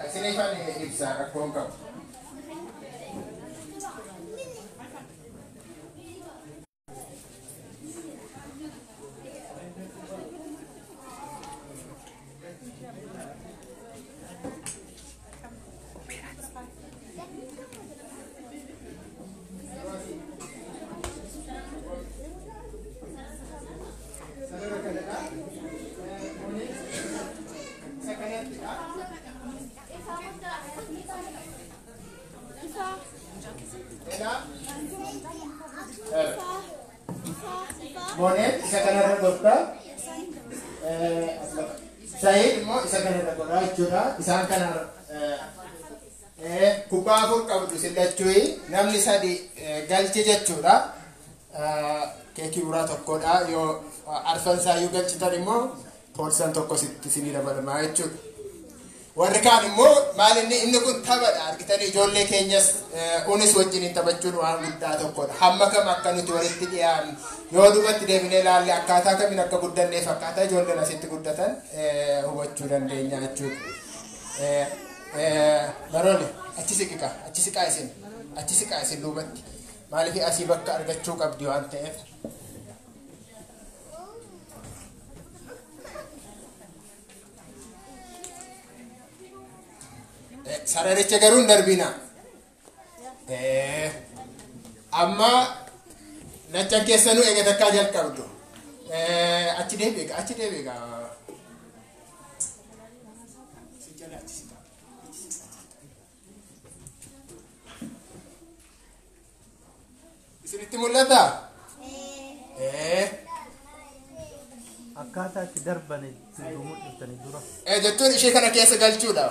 Isiniifan ibsa rakkoon qabu. Sarara kanadha. Kunis isa kanattidha. Ela. Monet isa kanarra godha. Said immoo isa kanarra godha jechuudha. Isaan kana kubbaa afur qabdu isin lachuuyi namni sadi galche jechuudha. Keekii uraa tokkodha. Yoo arfan isaayyuu galchitan immoo poolsan tokko isinii dabalamaa jechuudha. Warri kaan immoo maal inni kun taphadha argitanii ijoollee keenyas unis wajjiniin taphachuun waan guddaa tokkodha. Hamma kam akka nuti walitti dhiyaannu yoo duubatti deebinee ilaalle akkaataa kamiin akka guddanneef akkaataa ijoolleen asitti guddatan hubachuu dandeenya jechuudha. Baroole achi siqiqa achi siqaa isin achi siqaa isin duubatti maaliif asii bakka argachuu qabdi waan ta'eef. Sararicha garuu hin darbina. Amma lachan keessanuu eega takkaa jalqabdu. Achi deebi'a achi deebi'a. Si jala achi siqa. Isinitti mul'ataa? Akkaataa itti darban itti mul'iftanii dura. Jechuun ishee kana keessa galchuudha.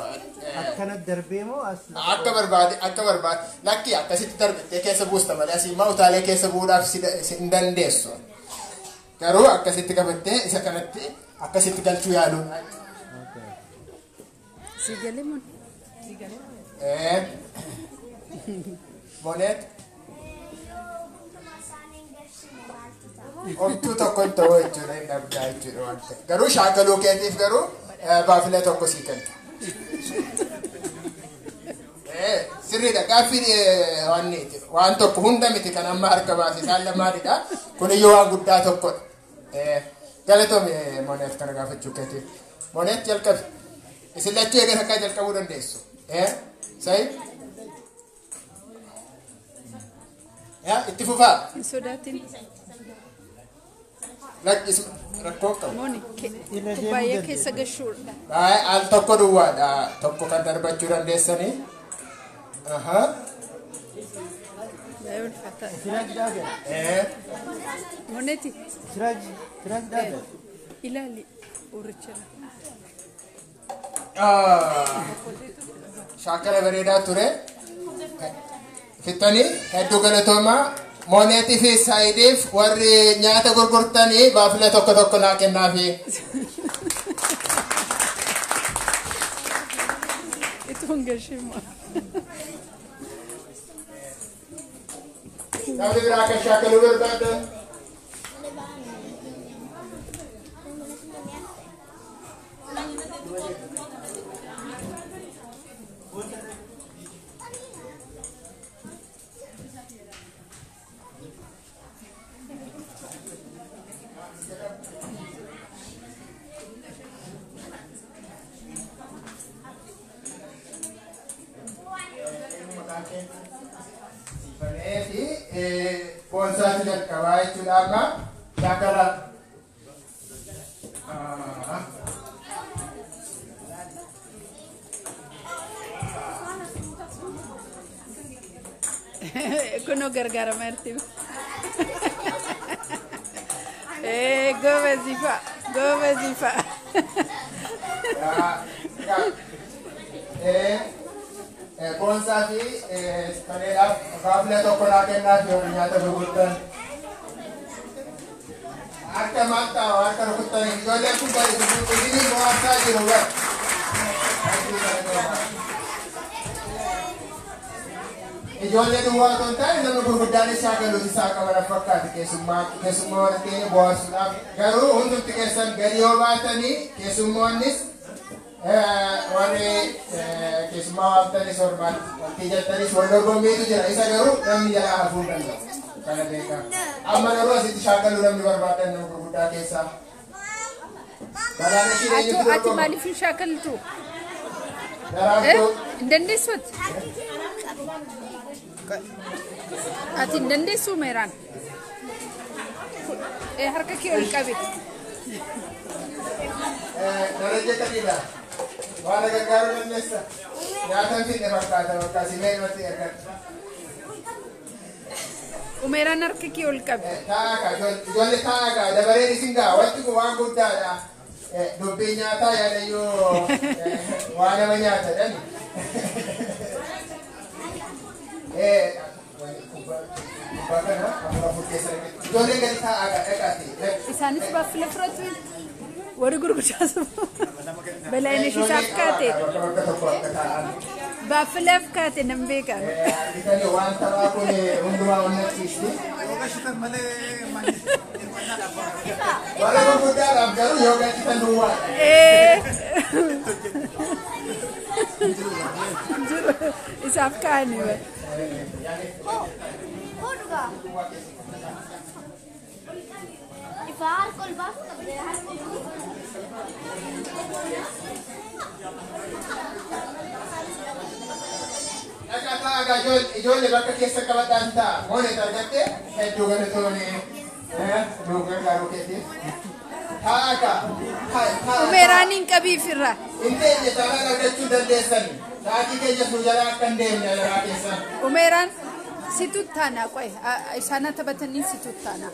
Akkana darbee moo as Akka barbaade akka barbaade lakki akkasitti darbittee keessa buusta malee asii immoo utaalee keessa bu'uudhaaf si hin dandeessu. Garuu akkasitti qabattee isa kanatti akkasitti galchuu yaaluudha. Si galee mun. Moneet homtuu tokko hin ta'u jechuudha hin dhabdaa jechuudha waan ta'e. Garuu shaakaluu keetiif garuu baafila tokko sii kenna. Sirriidha gaaffiin waan tokko hunda miti kan amma harka baase isaan lamaanidha. Kuniyyuu waan guddaa tokkodha. Galatoomi Moneet kana gaafachuu keetiif. Moneet jalqabi. Isin lachuu eegas akka jalqabuu dandeessu. Sa'i? Itti fufaa. Hin sodaatin. Lakkis rakkoo qabu. Moni kubbaayyaa keessa gashuudha. Al tokko duwwaadha. Tokko kan darbachuu dandeessanii. Baay'ee ulfaataa. Siraaj Daagan. Moneeti Siraaj Daagan. ilaali urricha. Shaakala bareedaa ture. Fixanii hedduu galatoomaa. Moneetii fi Saayidiif warri nyaata gurgurtanii baafila tokko tokko naa kennaafi. Itoo hin gashimu. Namni biraa kan shaakaluu barbaadan. Sifanee fi boonsaatu jalqabaa jechuudha amma shaakala. Kunoo gargaarama jirti. Goobazii fa'a goobazii fa'a. Boonsaa fi sifaneedhaaf baafila tokko naa kennaaf yoo nyaata gurgurtan. Harka maal ta'a harka rukuttanii ijoolleen kun isinii bohaarsaa jiru bara. Ijoollee duwwaa otoo hin taane namni gurguddaanis shaakaluus isaa qaban fakkaate keessummaa warra ta'e bohaarsuudhaaf garuu hundumti keessan gadi yoo baatanii keessummoonnis Warri keessumaa waamtanis ormaan wanti jettanis wal dorgommiitu jira. Isa garuu namni jalaa hafuu hin danda'u. Kana beekaa. Amma garuu asitti shaakaluu namni barbaadan nama gurguddaa keessaa. Balaan ishee eenyutu Ati dorgoma? maaliif hin shaakaltu? Daraartuu. Hin dandeessu ati? Ati hin dandeessu Meeraan? Harka kee ol qabi. Darajja qadiidha. Waan gargaaruu dandeessa. Nyaata hin fidne fakkaata bakka simee irratti ergadha. Umeeraan harka kee ol qabi. Taa'aa kaa ijoollee taa'aa kaa dabareen isin gaa wanti kun waan guddaadha. Dubbii nyaataa yaadayyuu waa nama nyaata dhani. Kubbaa kana afur afur keessa ijoollee gadi taa'aa gaa dhaqaati. Isaanis baaffila fudhatu. Warri gurguddaas Balaayinesh isaaf kaate. Bakka bakka tokko akka taa'an. Baaffilaaf kaate nan beekan. Argitanii waan taphaa kun hundumaa onnachiisti. Warra gurguddaadhaaf garuu yoo galchitan duwwaadha. Jiru isaaf kaa'anii bara. Ifa harka ol baasuu qabda. Harka ol baasuu. Dhaqa taa'aa ijoollee bakka keessa qabadhaan ta'a. Moonet argatte hedduu galatoome nuu gargaaruu keetiif. Taa'aa kaa. Umeeraan hin qabiif irraa. Hin teenye taanaan argachuu dandeessan. Sa'aatii keenya nu jalaa akka hin deemne jalaa keessan. Umeeraan situ taana qoy isaan taphatanii situ taana.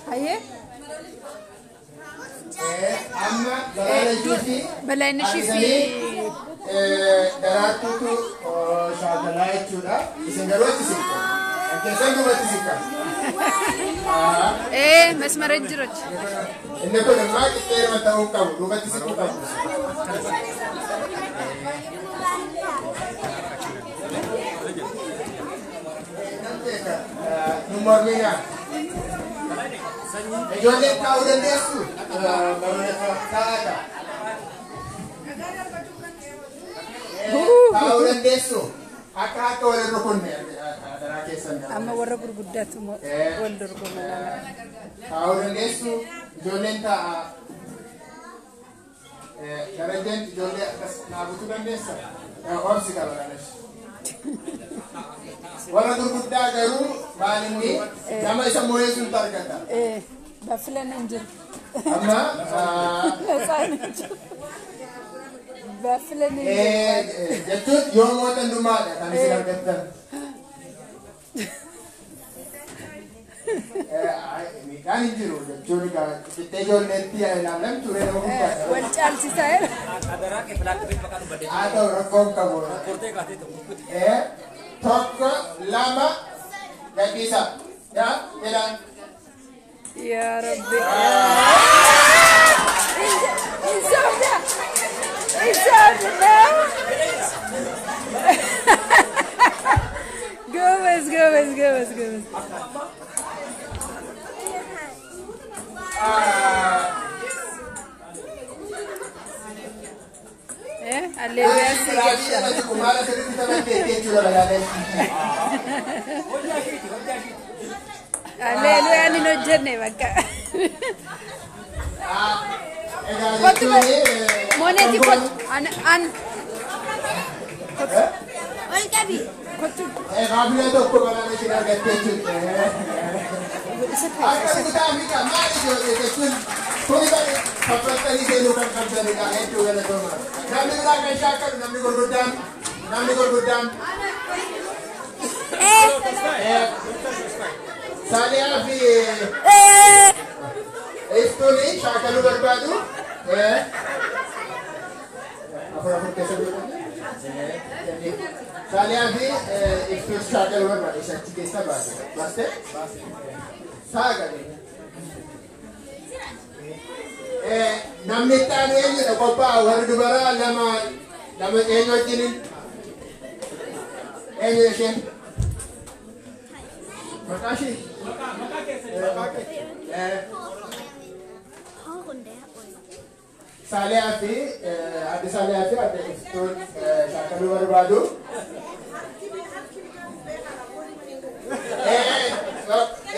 Hayyee Amma Balaayinesh fi Balaayinesh fi Daraartuutu shaakalaa jechuudha. Isin garuu achi siqa. Kan keessan duubatti siqa. Masmara jira. Inni kun immoo qixxeeruma ta'uu qabu. Duubatti siquu qabu. Nan beeka. Nu mormina. Ijoolleen taa'uu dandeessu? Taa'aa ta'a. Taa'uu dandeessu? Akka akka wal hin rukunne daraa keessan gara. Amma warra gurguddaatu wal dorgoma lama. Taa'uu dandeessu? Ijoolleen taa'a. Darajeen ijoollee akkas dhaabutuu dandeessa? Obsi qaba kanas. Warra gurguddaa garuu maal inni nama isa moo'ee argata. Baffilan hin jiru. Amma Isaan hin jiru. Baffilan hin jiru. Jechuun yoo mootan dhumaadha kan isin argattan. Miidhaan hin jiru jechuun egaa qixxee ijoolleetti ilaalan ture nama guddaadha. Wal caalchisaa jira. Haa ta'u rakkoon qabu. Tokko lama gadhiisa. Yaa jedhaan. Yaa Rabbi. Hin sobda. Hin sobda. Goobas goobas goobas goobas. Alleluuyaa si Raajii galcha. dha kumaara sirriitti taphattee jechuudha balaalee. Alleluuyaan hin hojjenne bakka. Egaa Kottu jechuun Mooneeti kottu. An an Ol qabi. kottu. Maamila tokko balaa isheen argattee jechuudha. Akka kutaa miidhaa maali ijoollee jechuun kuni bari faffaltanii seenuu kan qabdanidha hedduu galatooma. Namni biraa kan shaakalu namni gurguddaan namni gurguddaan Saaliyaa fi Iftuuni shaakaluu barbaadu. Afur afur keessa beekamu. Saaliyaa fi Iftuun shaakaluu barbaadu. Isa achi keessa baase. Baaste? Saaga. Namni itti aanu eenyudha qophaa'u warri dubaraa lama lama eenyu wajjiniin? Eenyu isheen? Maqaa ishee? Maqaa keessa. Saaliyaa fi adde Saaliyaa fi adde Iftuun shaakaluu barbaadu.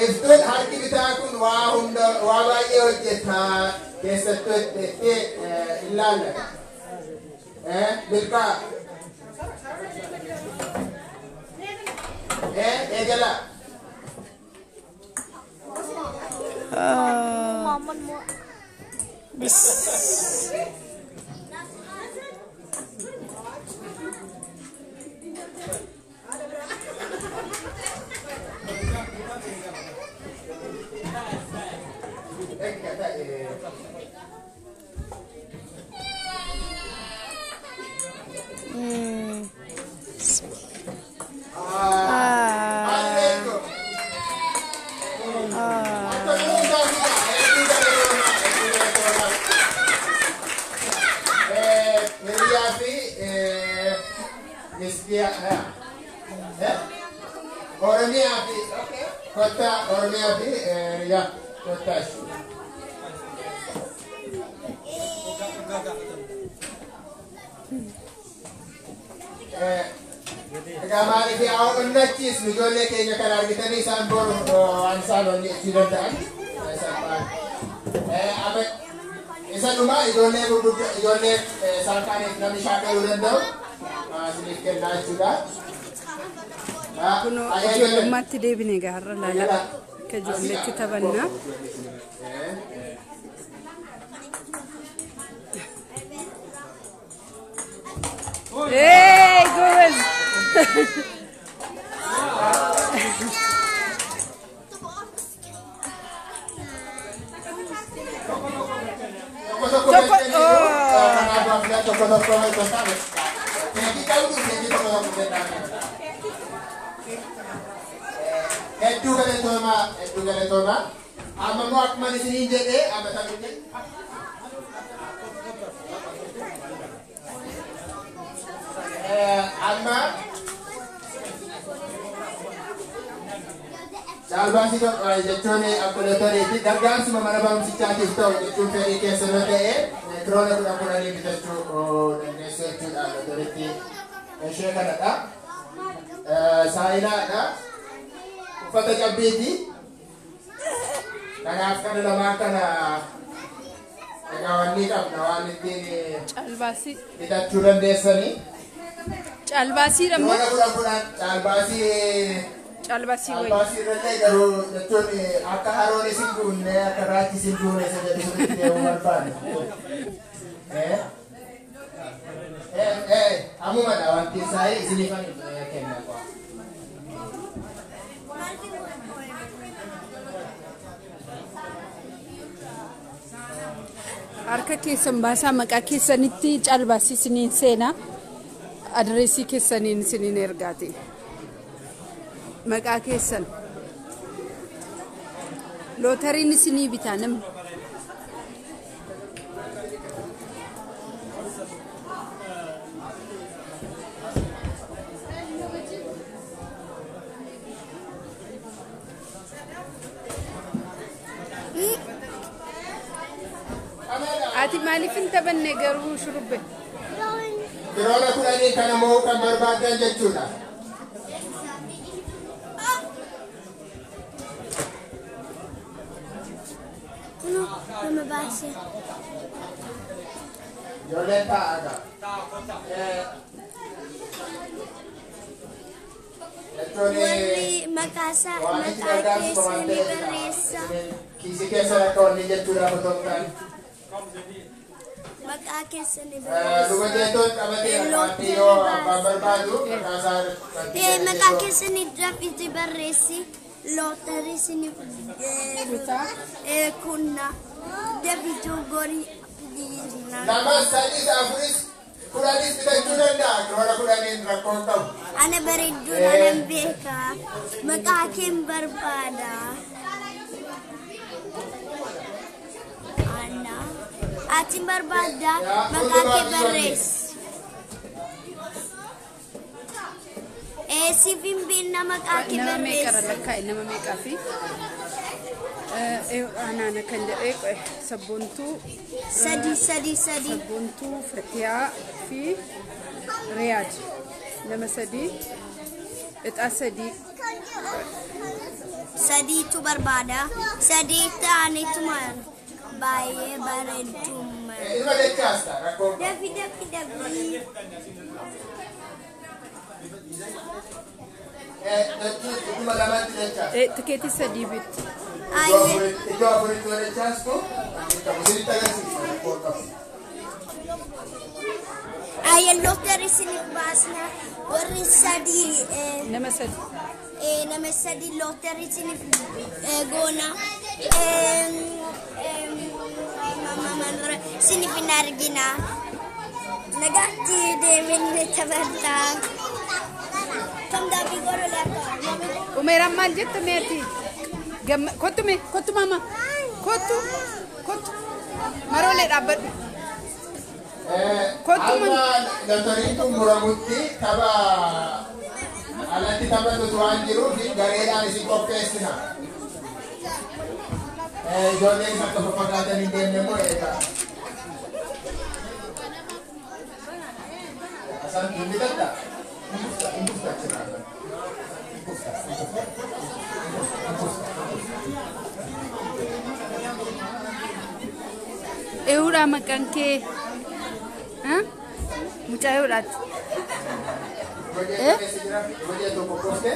Iftuun harki bitaa kun waa hunda waa baay'ee hojjeta keessattuu itti ilaalla. Milkaa. Eegala. Oromiyaa fi kottaa Oromiyaa fi Riyaa kottaa ishee. Egaa maaliif yaa onnachiisnu ijoollee keenya kana argitanii isaan boru waan isaan onnechuu danda'an. Isa dhumaa ijoollee gurguddaa ijoollee isaan kaaniif namni shaakaluu danda'u isiniif kennaa jechuudha. Kun ijoollummaatti deebine gaarra laala akka ijoolleetti taphannaa. Hey, ጎበዝ! Tokko tokko kanaaf tokko tokko keekii qabdu keekii tokko tokko kennaa. Hedduu galatoomaa hedduu galatoomaa. Amma immoo akkuma isiniin jedhee amma taphite. Amma caalbaasii jechuun akkuma fi gargaarsuma mana barumsichaatiif ta'u jechuun fedhii keessa yoo ta'e kiroona 10 bitachuu dandeessu jechuudha. Lotoriitti ishee kanadha. Saayilaadha. Uffata cabbiiti. Kanaaf kana lamaan kana egaa wanni qabna waan ittiin Caalbaasii. bitachuu dandeessanii. Caalbaasii ammoo Kiroona 10 caalbaasii caalbaasii wayi. Caalbaasii irrallee garuu jechuun akka haroon isin guunne akka raachi isin guune isa jedhu sirriitti deemuu barbaanne. Ammumadha wanti isaa isiniif kenna. Harka keessan baasaa maqaa keessanitti caalbaasii isiniin seenaa. Adreesii keessaniin isiniin ergaati. Maqaa keessan. Lootariin isinii bitaa namni. Ati maaliif hin taphanne garuu shurrubbee? Kiroona 10 kana mo'uu kan barbaadan jechuudha. Nama baase. Ijoolleen taa'aa gaa. Jechuun Warri maqaa isaa waamichi maqaa gargaarsuma waan keessanii ta'eefidha. barreessa. Kiisii keessa akka wanni jechuudhaaf otoo hin taane. Maqaa keessanii Luba barreessa. jeetoon qabatee wanti yoo abbaan barbaadu maqaa isaa Maqaa keessanii dafiti barreessi. Lootarii isiniif kunna. Dafituu gorii Lama sadis afuris 10 bitachuu danda'a. Kiroona 10 rakkoo hin qabu. Ana bareedduudha nan beeka. Maqaa keen barbaada. Ana. Ati barbaadda maqaa kee barreessi. Siif hin beekna maqaa kee Nama meeqa barreessi. lakkaa'e nama meeqaa fi Anaana kan jedhee sabboontuu Sadii sadii sadii. Sabboontuu Fatiyaa fi Riyaad nama sadii ixaa sadii. Sadiitu barbaada. Sadii ta'aniituma baay'ee bareeduma. Ilma jechaasta rakkoo. Dafi dafi dafi. Dhuma lamatti jechaasta. Tikeetii sadii bitti. Ayyee. Iddoo afuritti yoo jechaastu qabu sinitti agarsiisa rakkoo qabu. Ayyee lootarii isiniif baasna. Warri sadii Nama sadii. Nama sadii lootarii isiniif goona. Isiniif hin argina. Nagaatti deemee taphataa. Kam dabii godhu laata? Umeeraan maal jette meeti? Kottu mee kottu maama kottu kottu maroolee dhaabbadhu. Kottu Amma lotariin xumuramutti tapha alatti taphatutu waan jiruuf gareedhaan isin qopheessina. Ijoolleen akka faffakaatan hin deemne immoo eegaa. Asaan hin bitatta? Hin kufta, hin kufta achirraa. Hin kufta, hin kufta. Hin kufta, hin kufta. Eewudhaa maqaan kee? Mucaa eewudhaati. Hojii keessa jira, hojii tokko kuftee.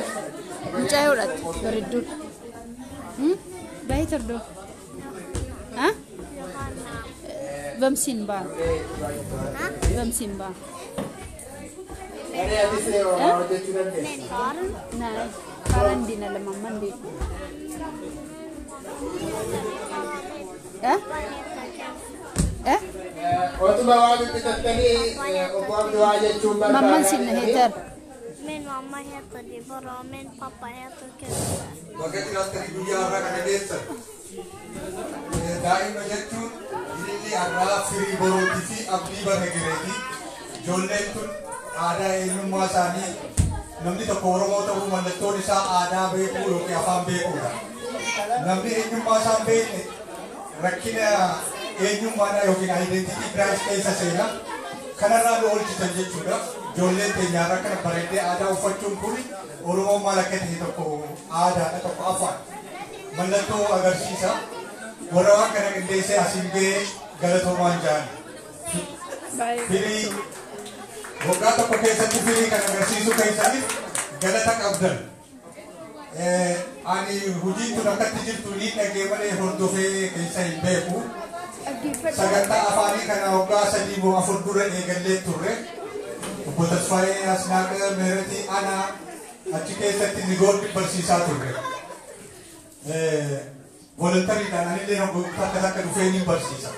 Mucaa eewudhaati bareedduudha. Baay'ee tordoo. Vem sin barn? Vem sin barn? Garee atis hojjechuu dandeessa. Nej, faren din eller mamman din. Eh? Eh? Otuma waa bitattanii obbo Abdii waa jechuun barbaada. Mamman sin heter. Min mamma heter Deborah och min pappa heter Christer. Bakka jiraattanii guyyaa har'aa kana geessan. Daa'ima jechuun ililli har'aa firii boruutii fi abdii bara gireeti. Ijoolleen tun aadaa eenyummaa isaanii namni tokko Oromoo ta'uu mallattoon isaa aadaa beekuu yookiin afaan beekuudha. Namni eenyummaa isaa hin beekne rakkina eenyummaadhaa yookiin identity crisis keessa seena. Kanarraa nu oolchitan jechuudha. Ijoolleen teenya har'a kana bareeddee aadaa uffachuun kun Oromoon maal akka ta'e tokko aadaadha tokko afaan. Mallattoo agarsiisa. Warra waan kana qindeessee asiin ga'ee galatoomaan ja'an. Firii waggaa tokko keessatti firii kan agarsiisuu keessaniif galata qabdan. Ani hojiin tun akkatti jirtu ni dhagee malee hordofee keessa hin beeku. Sagantaa afaanii kana waggaa 3 moo 4 dura eegallee turre. Obbo Tasfaayee Asnaaqaa Meeratii ana achi keessatti nigoonni barsiisaa turre. Volontaryidhaan anillee takka takka dhufee ni barsiisa.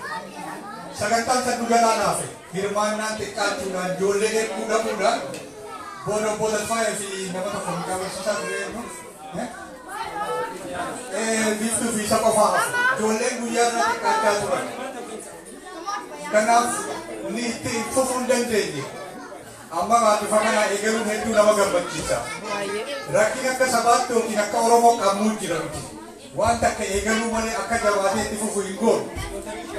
Sagantaan san nu jalaa naafe hirmaannaan xiqqaachuudhaan ijoollee erguu dhabuudhaan booda obbo Tasfaayee fi nama tokko mucaa barsiisaa ture eenyu? Biiftuu fi isa qofaa ijoolleen guyyaa irraa xiqqaachaa turan. Kanaaf ni itti fufuu hin dandeenye. Amma bifa kana eegaluun hedduu nama gammachiisa. Rakkin akka sabaatti yookiin akka Oromoo qabnuu jira nuti. Waan takka eegaluu malee akka jabaatee itti fufu hin goonu.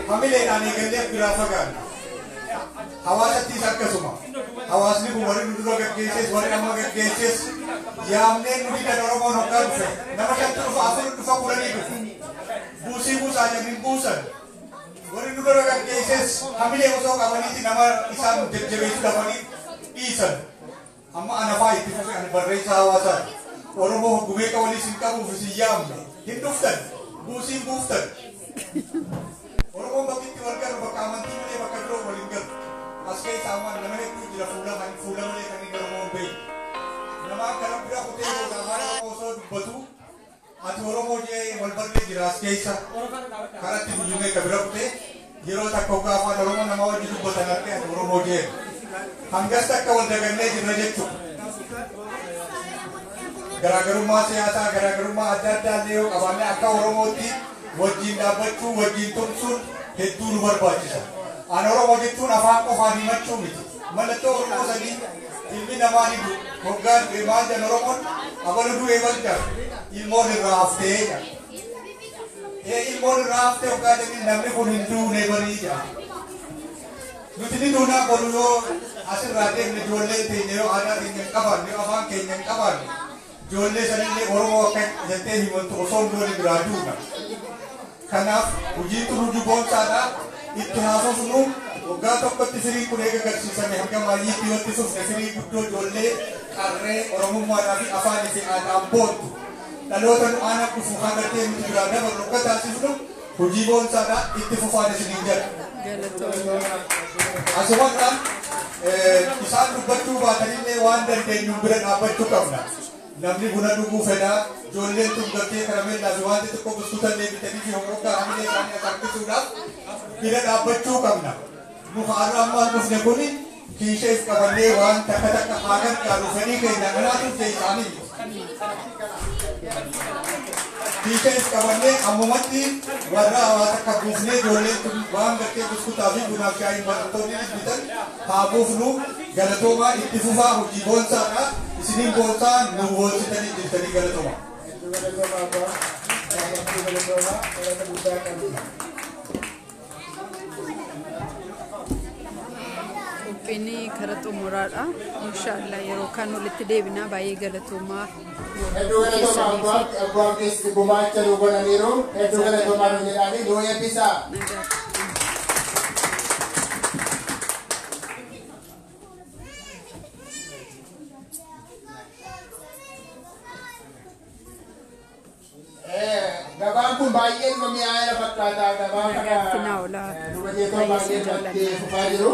Hamileedhaan eegallee biraa fagaanna. Hawaasattis akkasuma. Hawaasni kun warri nu dura gaggeesses warri amma gaggeesses yaamnee nu didan Oromoon hoggaa dhufe. Nama shantu dhufa afur dhufa 10 dhufu. Buusii buusaa jedhanii buusan. Warri nu dura gaggeesses hamilee osoo qabaniiti nama isaan jajjabeessuu dhabanii dhiisan. Amma ana faa itti fufe ani barreessaa hawaasaati. Oromoo hoggumee qawaliis hin qabuuf isin yaamne. Hin dhuftan. Buusiin buuftan. Oromoon bakki itti wal galu bakka amantii malee bakka biroo wal hin galu. As keessa amma nama hedduu jira fuula kan fuula malee kan inni Oromoon beeku. Nama akka rabbi kutee booda afaan Oromoo osoo dubbatu ati Oromoo jee wal barree jira as keessa. Karatti guyyumee ka bira kutee yeroo takka hoggaa afaan Oromoo nama wajji dubbatan argee ati Oromoo jee. Hangas takka wal dagannee jirra jechuudha. Garaagarummaa siyaasaa garaagarummaa adda addaa illee yoo qabaanne akka Oromootti wajjin dhaabbachuu wajjin tumsuun hedduu nu barbaachisa. Ani Oromoo jechuun afaan qofaan himachuu miti. Mallattoo Oromoo sadii ilmi namaa ni du'u. Hoggaan du'e maal jedhan Oromoon abalu du'e bal jedhan ilmoon irraa haftee jedhan. Ilmoon irraa haftee hoggaa jedhanii namni kun hin duune barii jedha. Nuti ni duunaa boru yoo asirraa deemne ijoollee teenya yoo aadaa keenya hin qabaanne yoo afaan keenya hin qabaanne ijoollee sanillee Oromoo akka jettee himantu osoo hin duune biraa duuna. Kanaaf hojiin tun hojii boonsaadha. Itti haasofnu waggaa tokkotti firii kun eega agarsiisame hanga maayyiitti yoo itti fufne firii guddoo ijoollee qarree Oromummaadhaa fi afaanii fi aadaan boontu. Dhaloota nu aanaa dhufu hagartee nuti biraa dabarru akka taasifnu hojii boonsaadha itti fufaan isiniin jedha. Asumarraan isaan dubbachuu baatanillee waan dandeenyuun bira dhaabbachuu qabna. Namni buna dhuguu fedhaa, ijoolleen tun gartee karameellaa fi wanti xiqqoo buskuutallee bitanii fi hoggaa hamilee isaanii harkisuudhaaf bira dhaabbachuu qabna. Nu har'a ammaan dhufne kuni kiishees qabannee waan takka takka haa gargaaru fedhii keenya kanaatu isaanii. Kiishees qabannee ammumatti warra hawaasa akka buufnee ijoolleen tun waan gartee buskutaa fi bunaaf shaayiin barattoonni bitan haa buufnu galatoomaa itti fufaa hojii boonsaadha. Isiniin boonsaa nu boonsitanii jirtanii galatoomaa. Hedduu galatoomaa abbaa. Hedduu galatoomaa galata guddaa qabdi. Qophiin kara xumuraadha. Inshaallah yeroo kan walitti deebinaa baay'ee galatoomaa. Hedduu galatoomaa abbaa abbaan keessi gumaacha nu godhaniiru. Hedduu galatoomaa nu jedhanii nu eebbisaa. Nagaa. Gabaan kun baay'ee nama mi'aayina fakkaata. Gabaa kana Nagaatti naa oolaa. duba jeetoo baay'ee Baay'ee natti fufaa jiru.